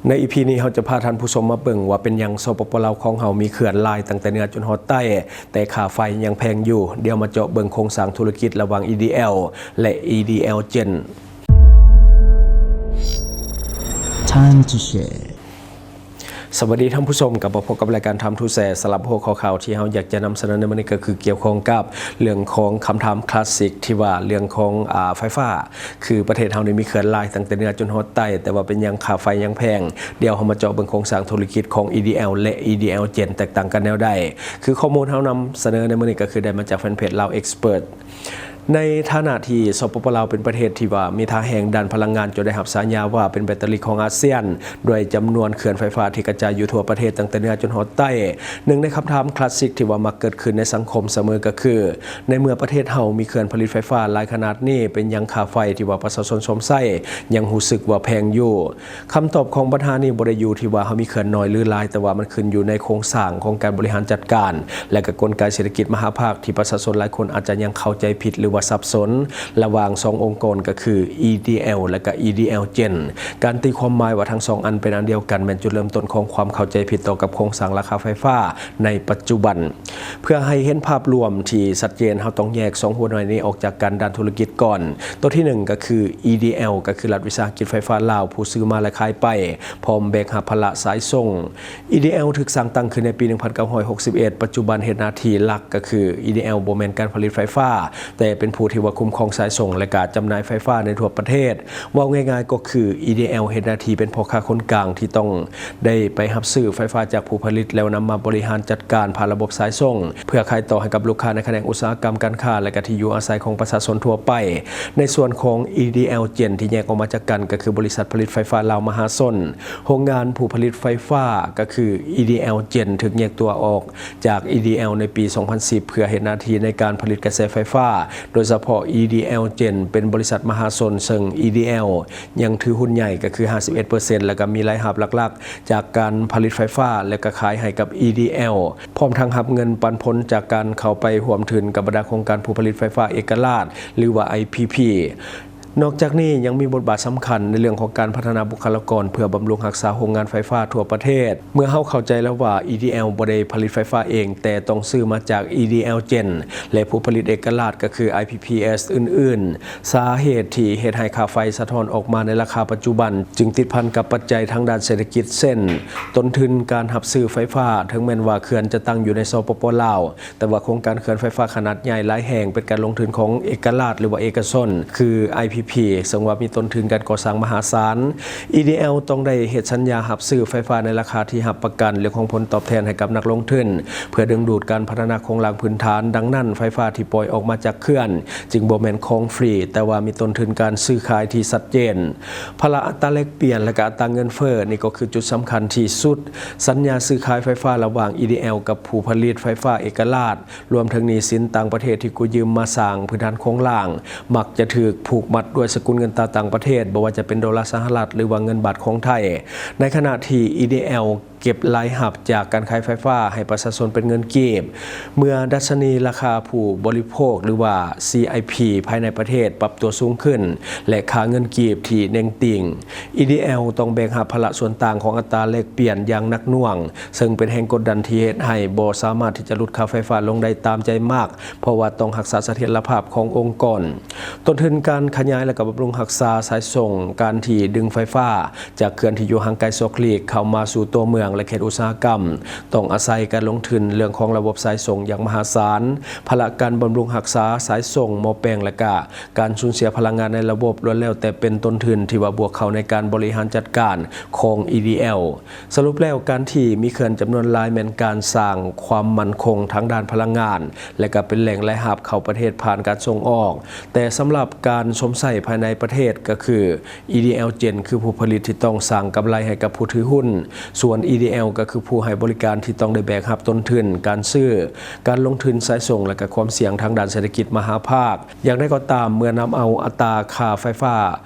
ໃນອີພີນີ້ ເຮົາຈະພາທ່ານຜູ້ຊົມມາເບິ່ງວ່າເປັນຫຍັງ ສປປ ລາວ ຂອງເຮົາມີເຂື່ອນຫຼາຍຕັ້ງແຕ່ເໜືອຈົນຮອດໃຕ້ ແຕ່ຄ່າໄຟຍັງແພງຢູ່. ດຽວມາເຈາະເບິ່ງໂຄງສ້າງທຸລະກິດລະຫວ່າງ EDL ແລະ EDL Gen. Time to share. ສະຫວັດດີທ່ານຜູ້ຊົມ, ກັບມາພົບກັບລາຍການ Time to Share. ສຳລັບຫົວຂໍ້ຂ່າວທີ່ເຮົາຢາກຈະນຳສະເໜີໃນມື້ນີ້ ກໍຄືກ່ຽວຂ້ອງກັບເລື່ອງຂອງຄຳຖາມຄລາສສິກ ທີ່ວ່າເລື່ອງຂອງ ອາ ໄຟຟ້າ ຄືປະເທດເຮົານີ້ມີເຂື່ອນຫຼາຍຕັ້ງແຕ່ເໜືອຈົນຮອດໃຕ້ ແຕ່ວ່າເປັນຫຍັງຄ່າໄຟຍັງແພງ? ດຽວເຮົາມາເຈາະເບິ່ງໂຄງສ້າງທຸລະກິດຂອງ EDL ແລະ EDL Gen ແຕກຕ່າງກັນແນວໃດ? ຄືຂໍ້ມູນເຮົານຳສະເໜີໃນມື້ນີ້ ກໍຄືໄດ້ມາຈາກແຟນເພຈ Lao Expert. ໃນຖານະທີ່ ສປປ ລາວ ເປັນປະເທດທີ່ວ່າມີທ່າແຮງດ້ານພະລັງງານ ຈົນໄດ້ຮັບສາຍາວ່າເປັນແບັດເຕີຣີຂອງອາຊຽນ ດ້ວຍຈຳນວນເຂື່ອນໄຟຟ້າທີ່ກະຈາຍຢູ່ທົ່ວປະເທດ ຕັ້ງແຕ່ເໜືອຈົນຮອດໃຕ້, ໜຶ່ງໃນຄຳຖາມຄລາສສິກທີ່ວ່າມັກເກີດຂຶ້ນໃນສັງຄົມສະເໝີກໍຄື ໃນເມື່ອປະເທດເຮົາມີເຂື່ອນຜະລິດໄຟຟ້າຫຼາຍຂະໜາດນີ້, ເປັນຫຍັງຄ່າໄຟທີ່ວ່າປະຊາຊົນຊົມໃຊ້ຍັງຮູ້ສຶກວ່າແພງຢູ່? ຄຳຕອບຂອງບັນຫານີ້ບໍ່ໄດ້ຢູ່ທີ່ວ່າເຮົາມີເຂື່ອນໜ້ອຍຫຼືຫຼາຍ, ແຕ່ວ່າມັນຂຶ້ນຢູ່ໃນໂຄງສ້າງຂອງການບໍລິຫານຈັດການ ແລະ ກະກົນໄກເສດຖະກິດມະຫາພາກ ທີ່ປະຊາຊົນຫຼາຍຄົນອາດຈະຍັງເຂົ້າໃຈຜິດ ຫຼືວ່າສັບສົນລະຫວ່າງສອງອົງກອນ ກໍຄື EDL ແລະ ກະ EDL Gen. ການຕີຄວາມໝາຍວ່າທັງສອງອັນເປັນອັນດຽວກັນ ແມ່ນຈຸດເລີ່ມຕົ້ນຂອງຄວາມເຂົ້າໃຈຜິດຕໍ່ກັບໂຄງສ້າງລາຄາໄຟຟ້າໃນປັດຈຸບັນ. ເພື່ອໃຫ້ເຫັນພາບລວມທີ່ຊັດເຈນ, ເຮົາຕ້ອງແຍກສອງຫົວໜ່ວຍນີ້ອອກຈາກກັນດ້ານທຸລະກິດກ່ອນ. ຕົວທີໜຶ່ງກໍຄື EDL ກໍຄືລັດວິສາຫະກິດໄຟຟ້າລາວ ຜູ້ຊື້ມາ ແລະ ຂາຍໄປ, ພ້ອມແບກຮັບພາລະສາຍສົ່ງ. EDL ຖືກສ້າງຕັ້ງຂຶ້ນໃນປີໜຶ່ງພັນເກົ້າຮ້ອຍຫົກສິບເອັດ, ປັດຈຸບັນເຮັດໜ້າທີ່ຫຼັກກໍຄື EDL ບໍ່ແມ່ນການຜະລິດໄຟຟ້າ, ແຕ່ເປັນຜູ້ທີ່ວ່າຄຸ້ມຄອງສາຍສົ່ງ ແລະ ກະຈຳໜ່າຍໄຟຟ້າໃນທົ່ວປະເທດ. ເວົ້າງ່າຍໆກໍຄື EDL ເຮັດໜ້າທີ່ເປັນພໍ່ຄ້າຄົນກາງທີ່ຕ້ອງໄດ້ໄປຮັບຊື້ໄຟຟ້າຈາກຜູ້ຜະລິດ ແລ້ວນຳມາບໍລິຫານຈັດການຜ່ານລະບົບສາຍສົ່ງ ເພື່ອຂາຍຕໍ່ໃຫ້ກັບລູກຄ້າໃນຂະແໜງອຸດສາຫະກຳ, ການຄ້າ ແລະ ກະທີ່ຢູ່ອາໄສຂອງປະຊາຊົນທົ່ວໄປ. ໃນສ່ວນຂອງ EDL Gen ທີ່ແຍກອອກມາຈາກກັນ ກໍຄືບໍລິສັດຜະລິດໄຟຟ້າລາວມະຫາຊົນ, ໂຮງງານຜູ້ຜະລິດໄຟຟ້າ ກໍຄື EDL Gen ຖືກແຍກຕົວອອກ ຈາກ EDL ໃນປີສອງພັນສິບ ເພື່ອເຮັດໜ້າທີ່ໃນການຜະລິດກະແສໄຟຟ້າ, ໂດຍສະເພາະ EDL Gen ເປັນບໍລິສັດມະຫາຊົນ, ເຊິ່ງ EDL ຍັງຖືຮຸ້ນໃຫຍ່ ກໍຄືຫ້າສິບເອັດເປີເຊັນ ແລ້ວກໍມີລາຍຮັບຫຼັກໆຈາກການຜະລິດໄຟຟ້າ ແລ້ວກໍຂາຍໃຫ້ກັບ EDL, ພ້ອມທັງຮັບເງິນປັນຜົນຈາກການເຂົ້າໄປຮ່ວມທຶນກັບບັນດາໂຄງການຜູ້ຜະລິດໄຟຟ້າເອກະລາດ ຫຼືວ່າ IPP. ນອກຈາກນີ້ຍັງມີບົດບາດສຳຄັນໃນເລື່ອງຂອງການພັດທະນາບຸກຄະລາກອນ ເພື່ອບຳລຸງຮັກສາໂຮງງານໄຟຟ້າທົ່ວປະເທດ. ເມື່ອເຮົາເຂົ້າໃຈແລ້ວວ່າ EDL ບໍ່ໄດ້ຜະລິດໄຟຟ້າເອງ, ແຕ່ຕ້ອງຊື້ມາຈາກ EDL Gen ແລະ ຜູ້ຜະລິດເອກະລາດ ກໍຄື IPPs ອື່ນໆ, ສາເຫດທີ່ເຮັດໃຫ້ຄ່າໄຟສະທ້ອນອອກມາໃນລາຄາປັດຈຸບັນ ຈຶ່ງຕິດພັນກັບປັດໄຈທາງດ້ານເສດຖະກິດ ເຊັ່ນ ຕົ້ນທຶນການຮັບຊື້ໄຟຟ້າ, ເຖິງແມ່ນວ່າເຂື່ອນຈະຕັ້ງຢູ່ໃນ ສປປ ລາວ, ແຕ່ວ່າໂຄງການເຂື່ອນໄຟຟ້າຂະໜາດໃຫຍ່ຫຼາຍແຫ່ງເປັນການລົງທຶນຂອງເອກະລາດ ຫຼືວ່າເອກະຊົນ ຄື IPP, ເຊິ່ງວ່າມີຕົ້ນທຶນການກໍ່ສ້າງມະຫາສານ. EDL ຕ້ອງໄດ້ເຮັດສັນຍາຮັບຊື້ໄຟຟ້າໃນລາຄາທີ່ຮັບປະກັນເລື່ອງຂອງຜົນຕອບແທນໃຫ້ກັບນັກລົງທຶນ ເພື່ອດຶງດູດການພັດທະນາໂຄງລ່າງພື້ນຖານ. ດັ່ງນັ້ນ, ໄຟຟ້າທີ່ປ່ອຍອອກມາຈາກເຂື່ອນຈຶ່ງບໍ່ແມ່ນຂອງຟຣີ, ແຕ່ວ່າມີຕົ້ນທຶນການຊື້ຂາຍທີ່ຊັດເຈນ. ພາລະອັດຕາແລກປ່ຽນ ແລະ ກະອັດຕາເງິນເຟີ້, ນີ້ກໍຄືຈຸດສຳຄັນທີ່ສຸດ. ສັນຍາຊື້ຂາຍໄຟຟ້າລະຫວ່າງ EDL ກັບຜູ້ຜະລິດໄຟຟ້າເອກະລາດ, ລວມເຖິງໜີ້ສິນຕ່າງປະເທດທີ່ກູ້ຢືມມາສ້າງພື້ນຖານໂຄງລ່າງ, ມັກຈະຖືກຜູກມັດດ້ວຍສະກຸນເງິນຕາຕ່າງປະເທດ, ບໍ່ວ່າຈະເປັນໂດລາສະຫະລັດ ຫຼືວ່າເງິນບາດຂອງໄທ, ໃນຂະນະທີ່ EDL ເກັບລາຍຮັບຈາກການຂາຍໄຟຟ້າໃຫ້ປະຊາຊົນເປັນເງິນກີບ. ເມື່ອດັດຊະນີລາຄາຜູ້ບໍລິໂພກ ຫຼືວ່າ CIP ພາຍໃນປະເທດປັບຕົວສູງຂຶ້ນ ແລະ ຄ່າເງິນກີບທີ່ເໜັງຕີງ, EDL ຕ້ອງແບກຮັບພາລະສ່ວນຕ່າງຂອງອັດຕາແລກປ່ຽນຢ່າງໜັກໜ່ວງ, ເຊິ່ງເປັນແຮງກົດດັນທີ່ເຮັດໃຫ້ບໍ່ສາມາດທີ່ຈະຫຼຸດຄ່າໄຟຟ້າລົງໄດ້ຕາມໃຈມັກ, ເພາະວ່າຕ້ອງຮັກສາສະຖຽນລະພາບຂອງອົງກອນ. ຕົ້ນທຶນການຂະຫຍາຍ ແລະ ກະບຳລຸງຮັກສາສາຍສົ່ງ, ການທີ່ດຶງໄຟຟ້າຈາກເຂື່ອນທີ່ຢູ່ຫ່າງໄກສອກຫຼີກເຂົ້າມາສູ່ຕົວເມືອງ ແລະ ເຂດອຸດສາຫະກຳ, ຕ້ອງອາໄສການລົງທຶນເລື່ອງຂອງລະບົບສາຍສົ່ງຢ່າງມະຫາສານ. ພາລະການບຳລຸງຮັກສາສາຍສົ່ງ, ໝໍ້ແປງ ແລະ ກະການສູນເສຍພະລັງງານໃນລະບົບ ລ້ວນແລ້ວແຕ່ເປັນຕົ້ນທຶນທີ່ວ່າບວກເຂົ້າໃນການບໍລິຫານຈັດການຂອງ EDL. ສະຫຼຸບແລ້ວ, ການທີ່ມີເຂື່ອນຈຳນວນຫຼາຍແມ່ນການສ້າງຄວາມໝັ້ນຄົງທາງດ້ານພະລັງງານ ແລະ ກໍເປັນແຫຼ່ງລາຍຮັບເຂົ້າປະເທດຜ່ານການສົ່ງອອກ. ແຕ່ສຳລັບການຊົມໃຊ້ພາຍໃນປະເທດ, ກໍຄື EDL Gen ຄືຜູ້ຜະລິດທີ່ຕ້ອງສ້າງກຳໄລໃຫ້ກັບຜູ້ຖືຫຸ້ນ, ສ່ວນ ແອລ ກໍຄືຜູ້ໃຫ້ບໍລິການທີ່ຕ້ອງໄດ້ແບກຮັບຕົ້ນທຶນການຊື້, ການລົງທຶນສາຍສົ່ງ ແລະ ກະຄວາມສ່ຽງທາງດ້ານເສດຖະກິດມະຫາພາກ. ຢ່າງໃດກໍຕາມ, ເມື່ອນຳເອົາອັດຕາຄ່າໄຟຟ້າ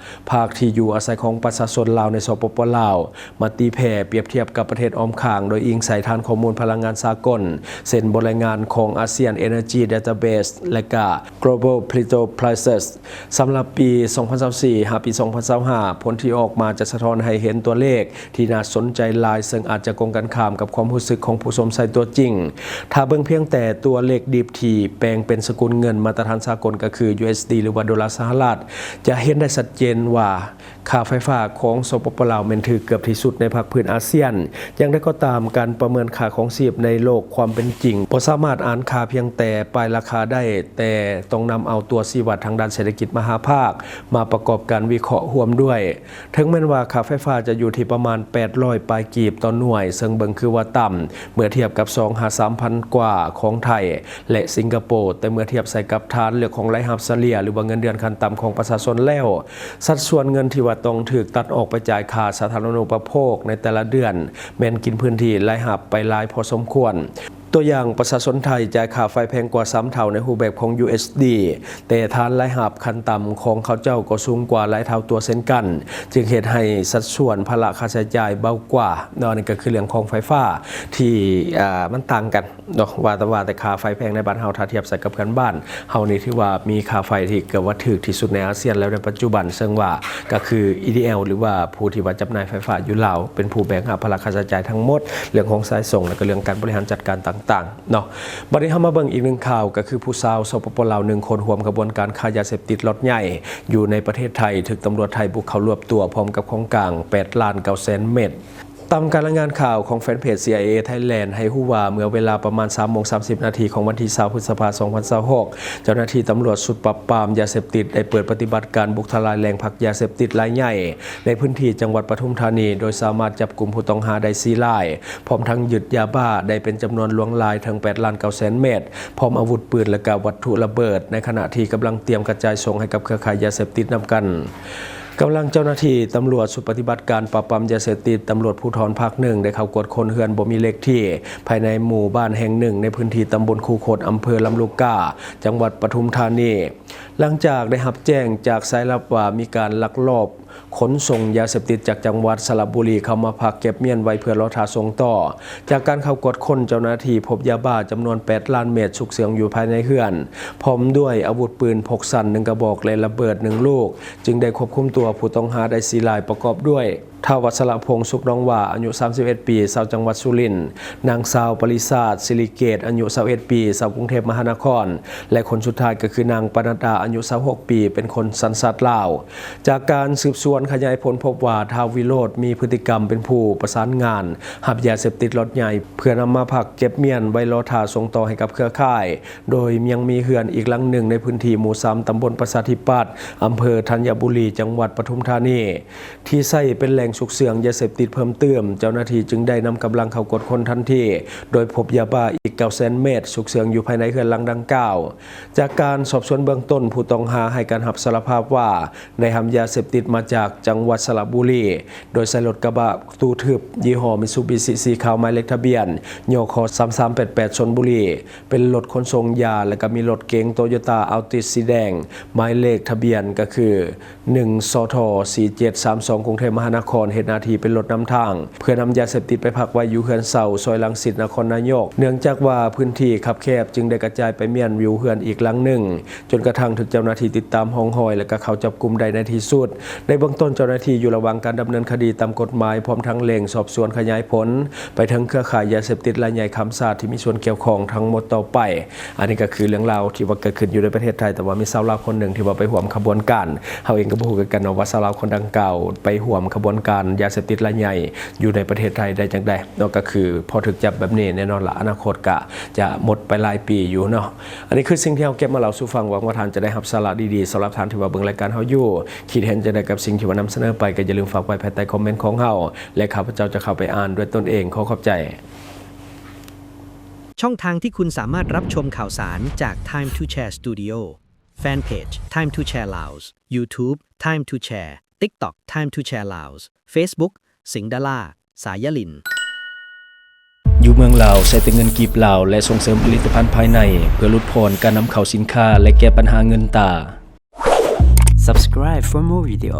ພາກທີ່ຢູ່ອາໄສຂອງປະຊາຊົນລາວໃນ ສປປ ລາວ ມາຕີແຜ່ປຽບທຽບກັບປະເທດອ້ອມຂ້າງ, ໂດຍອີງໃສ່ຖານຂໍ້ມູນພະລັງງານສາກົນ ເຊັ່ນ ບົດລາຍງານຂອງ ASEAN Energy Database ແລະ ກະ Global Petrol Prices ສຳລັບປີສອງພັນຊາວສີ່ ຫາປີສອງພັນຊາວຫ້າ, ຜົນທີ່ອອກມາຈະສະທ້ອນໃຫ້ເຫັນຕົວເລກທີ່ໜ້າສົນໃຈຫຼາຍ, ເຊິ່ງອາດຈະກົງກັນຂ້າມກັບຄວາມຮູ້ສຶກຂອງຜູ້ຊົມໃຊ້ຕົວຈິງ. ຖ້າເບິ່ງພຽງແຕ່ຕົວເລກດິບທີ່ແປງເປັນສະກຸນເງິນມາດຕະຖານສາກົນ ກໍຄື USD ຫຼືວ່າໂດລາສະຫະລັດ, ຈະເຫັນໄດ້ຊັດເຈນວ່າ ຄ່າໄຟຟ້າຂອງ ສປປ ລາວ ແມ່ນຖືກເກືອບທີ່ສຸດໃນພາກພື້ນອາຊຽນ. ຢ່າງໃດກໍຕາມ, ການປະເມີນຄ່າຄອງຊີບໃນໂລກຄວາມເປັນຈິງ ບໍ່ສາມາດອ່ານຄ່າພຽງແຕ່ປ້າຍລາຄາໄດ້, ແຕ່ຕ້ອງນຳເອົາຕົວຊີ້ວັດທາງດ້ານເສດຖະກິດມະຫາພາກມາປະກອບການວິເຄາະຮ່ວມດ້ວຍ. ເຖິງແມ່ນວ່າຄ່າໄຟຟ້າຈະຢູ່ທີ່ປະມານແປດຮ້ອຍປາຍກີບຕໍ່ໜ່ວຍ, ເຊິ່ງເບິ່ງຄືວ່າຕ່ຳເມື່ອທຽບກັບສອງຫາສາມພັນກວ່າຂອງໄທ ແລະ ສິງກະໂປ, ແຕ່ເມື່ອທຽບໃສ່ກັບຖານເລື່ອງຂອງລາຍຮັບສະເລ່ຍ ຫຼືວ່າເງິນເດືອນຂັ້ນຕ່ຳຂອງປະຊາຊົນແລ້ວ, ສັດສ່ວນເງິນທີ່ວ່າຕ້ອງຖືກຕັດອອກໄປຈ່າຍຄ່າສາທາລະນຸປະໂພກໃນແຕ່ລະເດືອນ ແມ່ນກິນພື້ນທີ່ລາຍຮັບໄປຫຼາຍພໍສົມຄວນ. ຕົວຢ່າງ, ປະຊາຊົນໄທຈ່າຍຄ່າໄຟແພງກວ່າສາມເທົ່າໃນຮູບແບບຂອງ USD, ແຕ່ຖານລາຍຮັບຂັ້ນຕ່ຳຂອງເຂົາເຈົ້າກໍສູງກວ່າຫຼາຍເທົ່າຕົວເຊັ່ນກັນ, ຈຶ່ງເຮັດໃຫ້ສັດສ່ວນພາລະຄ່າໃຊ້ຈ່າຍເບົາກວ່າເນາະ. ອັນນີ້ກໍຄືເລື່ອງຂອງໄຟຟ້າທີ່ ອ່າ ມັນຕ່າງກັນ ເນາະ ວ່າແຕ່ ວ່າແຕ່ຄ່າໄຟແພງໃນບ້ານເຮົາ ຖ້າທຽບໃສ່ກັບເພື່ອນບ້ານເຮົານີ້ ຖືວ່າມີຄ່າໄຟທີ່ເກືອບວ່າຖືກທີ່ສຸດໃນອາຊຽນແລ້ວໃນປັດຈຸບັນ, ເຊິ່ງວ່າກໍຄື EDL ຫຼືວ່າຜູ້ທີ່ວ່າຈຳໜ່າຍໄຟຟ້າຢູ່ລາວ ເປັນຜູ້ແບກຮັບພາລະຄ່າໃຊ້ຈ່າຍທັງໝົດ, ເລື່ອງຂອງສາຍສົ່ງ ແລ້ວກໍເລື່ອງການບໍລິຫານຈັດການຕ່າງໆເນາະ. ບັດນີ້ເຮົາມາເບິ່ງອີກໜຶ່ງຂ່າວ, ກໍຄືຜູ້ຊາວ ສປປ ລາວ ໜຶ່ງຄົນ ຮ່ວມຂະບວນການຄ້າຢາເສບຕິດລັອດໃຫຍ່ຢູ່ໃນປະເທດໄທ ຖືກຕຳຫຼວດໄທບຸກເຂົ້າລວບຕົວ ພ້ອມກັບຂອງກາງ ແປດລ້ານເກົ້າແສນເມັດ. ຕາມການລາຍງານຂ່າວຂອງແຟນເພຈ CIA Thailand ໃຫ້ຮູ້ວ່າ ເມື່ອເວລາປະມານສາມໂມງສາມສິບນາທີຂອງວັນທີຊາວ ພຶດສະພາ ສອງພັນຊາວຫົກ, ເຈົ້າໜ້າທີ່ຕຳຫຼວດຊຸດປາບປາມຢາເສບຕິດໄດ້ເປີດປະຕິບັດການບຸກທະລາຍແຫຼ່ງພັກຢາເສບຕິດລາຍໃຫຍ່ໃນພື້ນທີ່ຈັງຫວັດປະທຸມທານີ, ໂດຍສາມາດຈັບກຸມຜູ້ຕ້ອງຫາໄດ້ສີ່ລາຍ, ພ້ອມທັງຍຶດຢາບ້າໄດ້ເປັນຈຳນວນຫຼວງຫຼາຍເຖິງແປດລ້ານເກົ້າແສນເມັດ, ພ້ອມອາວຸດປືນ ແລະ ກະວັດຖຸລະເບີດ, ໃນຂະນະທີ່ກຳລັງຕຽມກະຈາຍສົ່ງໃຫ້ກັບເຄືອຂ່າຍຢາເສບຕິດນຳກັນ. ກຳລັງເຈົ້າໜ້າທີ່ຕຳຫຼວດຊຸດປະຕິບັດການປາບປາມຢາເສບຕິດ, ຕຳຫຼວດພູທອນພາກໜຶ່ງ ໄດ້ເຂົ້າກວດຄົ້ນເຮືອນບໍ່ມີເລກທີ່ ພາຍໃນໝູ່ບ້ານແຫ່ງໜຶ່ງໃນພື້ນທີ່ຕຳບົນຄູຄົດ, ອຳເພີລຳລູກກາ, ຈັງຫວັດປະທຸມທານີ, ຫຼັງຈາກໄດ້ຮັບແຈ້ງຈາກສາຍລັບວ່າມີການລັກລອບຂົນສົ່ງຢາເສບຕິດຈາກຈັງຫວັດສະລະບູລີເຂົ້າມາພັກເກັບມ້ຽນໄວ້ເພື່ອລໍຖ້າສົ່ງຕໍ່. ຈາກການເຂົ້າກວດຄົ້ນ, ເຈົ້າໜ້າທີ່ພົບຢາບ້າຈຳນວນແປດລ້ານເມັດຊຸກເຊື່ອງຢູ່ພາຍໃນເຮືອນ, ພ້ອມດ້ວຍອາວຸດປືນພົກສັ້ນໜຶ່ງກະບອກ ແລະ ລະເບີດໜຶ່ງລູກ. ຈຶ່ງໄດ້ຄວບຄຸມຕົວຜູ້ຕ້ອງຫາໄດ້ສີ່ລາຍ ປະກອບດ້ວຍ ທ້າວ ວັດສະລະພົງ ສຸກໜອງຫວ້າ ອາຍຸສາມສິບເອັດປີ ຊາວຈັງຫວັດສຸລິນ, ນາງສາວ ປະລິສາດ ສິລິເກດ ອາຍຸຊາວເອັດປີ ຊາວກຸງເທບມະຫານະຄອນ ແລະ ຄົນສຸດທ້າຍກໍຄືນາງ ປະນັດດາ ອາຍຸຊາວຫົກປີ ເປັນຄົນສັນຊາດລາວ. ຈາກການສືບສວນຂະຫຍາຍຜົນພົບວ່າ ທ້າວ ວິໂລດ ມີພຶດຕິກຳເປັນຜູ້ປະສານງານຮັບຢາເສບຕິດລັອດໃຫຍ່ ເພື່ອນຳມາພັກເກັບມ້ຽນໄວ້ລໍຖ້າສົ່ງຕໍ່ໃຫ້ກັບເຄືອຂ່າຍ, ໂດຍຍັງມີເຮືອນອີກຫຼັງໜຶ່ງໃນພື້ນທີ່ໝູ່ສາມ ຕຳບົນປະຊາທິປັດ ອຳເພີທັນຍະບູລີ ຈັງຫວັດປະທຸມທານີ ທີ່ໃຊ້ເປັນແຫຼ່ງຊຸກເຊື່ອງຢາເສບຕິດເພີ່ມຕື່ມ. ເຈົ້າໜ້າທີ່ຈຶ່ງໄດ້ນຳກຳລັງເຂົ້າກວດຄົ້ນທັນທີ ໂດຍພົບຢາບ້າອີກເກົ້າແສນເມັດຊຸກເຊື່ອງຢູ່ພາຍໃນເຮືອນຫຼັງດັ່ງກ່າວ. ຈາກການສອບສວນເບື້ອງຕົ້ນ, ຜູ້ຕ້ອງຫາໃຫ້ການຮັບສາລະພາບວ່າ ໄດ້ຮັບຢາເສບຕິດມາຈາກຈັງຫວັດສະລະບູລີ ໂດຍໃຊ້ລົດກະບະຕູ້ທຶບ ຍີ່ຫໍ້ມິດຊູບິຊິ ສີຂາວ ໝາຍເລກທະບຽນ ຍຄ ສາມສາມແປດແປດ ຊົນບູລີ ເປັນລົດຂົນສົ່ງຢາ ແລະ ກໍມີລົດເກັງໂຕໂຍຕ້າອັລຕິສສີແດງ ໝາຍເລກທະບຽນກໍຄື ໜຶ່ງ ສທ ສີ່ເຈັດສາມສອງ ກຸງເທບມະຫານະຄອນ ເຮັດໜ້າທີ່ເປັນລົດນຳທາງ ເພື່ອນຳຢາເສບຕິດໄປພັກໄວ້ຢູ່ເຮືອນເຊົ່າ ຊອຍລັງສິດ ນະຄອນນາຍົກ. ເນື່ອງຈາກວ່າພື້ນທີ່ຄັບແຄບ ຈຶ່ງໄດ້ກະຈາຍໄປມ້ຽນຢູ່ເຮືອນອີກຫຼັງໜຶ່ງ ຈົນກະທັ່ງຖືກເຈົ້າໜ້າທີ່ຕິດຕາມຮ່ອງຮອຍ ແລະ ກະເຂົ້າຈັບກຸມໄດ້ໃນທີ່ສຸດ. ໃນເບື້ອງຕົ້ນ, ເຈົ້າໜ້າທີ່ຢູ່ລະຫວ່າງການດຳເນີນຄະດີຕາມກົດໝາຍ ພ້ອມທັງເລັ່ງສອບສວນຂະຫຍາຍຜົນໄປເຖິງເຄືອຂ່າຍຢາເສບຕິດລາຍໃຫຍ່ຂ້າມຊາດທີ່ມີສ່ວນກ່ຽວຂ້ອງທັງໝົດຕໍ່ໄປ. ອັນນີ້ກໍຄືເລື່ອງລາວທີ່ວ່າເກີດຂຶ້ນຢູ່ໃນປະເທດໄທ, ແຕ່ວ່າມີຊາວລາວຄົນໜຶ່ງທີ່ວ່າໄປຮ່ວມຂະບວນການ, ເຮົາເອງກໍບໍ່ຮູ້ຄືກັນເນາະວ່າຊາວລາວຄົນດັ່ງກ່າວໄປຮ່ວມຂະບວນການຢາເສບຕິດລາຍໃຫຍ່ຢູ່ໃນປະເທດໄທໄດ້ຈັ່ງໃດເນາະ. ກໍຄືພໍຖືກຈັບແບບນີ້ ແນ່ນອນລະ ອະນາຄົດກະຈະໝົດໄປຫຼາຍປີຢູ່ເນາະ. ອັນນີ້ຄືສິ່ງທີ່ເຮົາເກັບມາເລົ່າສູ່ຟັງ, ຫວັງວ່າທ່ານຈະໄດ້ຮັບສາລະດີໆ. ສຳລັບທ່ານທີ່ວ່າເບິ່ງລາຍການເຮົາຢູ່, ຄິດເຫັນຈັ່ງໃດກັບສິ່ງທີ່ວ່ານຳສະເໜີໄປ, ກໍຢ່າລືມຝາກໄວ້ພາຍໃຕ້ຄອມເມັນຂອງເຮົາ ແລະ ຂ້າພະເຈົ້າຈະເຂົ້າໄປອ່ານດ້ວຍຕົນເອງ. ຂໍຂອບໃຈ. ຊ່ອງทางที่คุณสามารถรับชมข่าวสารจาก Time to Share Studio Fanpage Time to Share Laos YouTube Time to Share TikTok Time to Share Laos Facebook สิงห์ดารา สายลิน ຢູ່ເມືອງລາວໃຊ້ແຕ່ເງິນກີບລາວ ແລະ ສົ່ງເສີມຜະລິດຕະພັນພາຍໃນ ເພື່ອຫຼຸດຜ່ອນການນຳເຂົ້າສິນຄ້າ ແລະ ແກ້ບັນຫາເງິນຕາ. Subscribe for more video.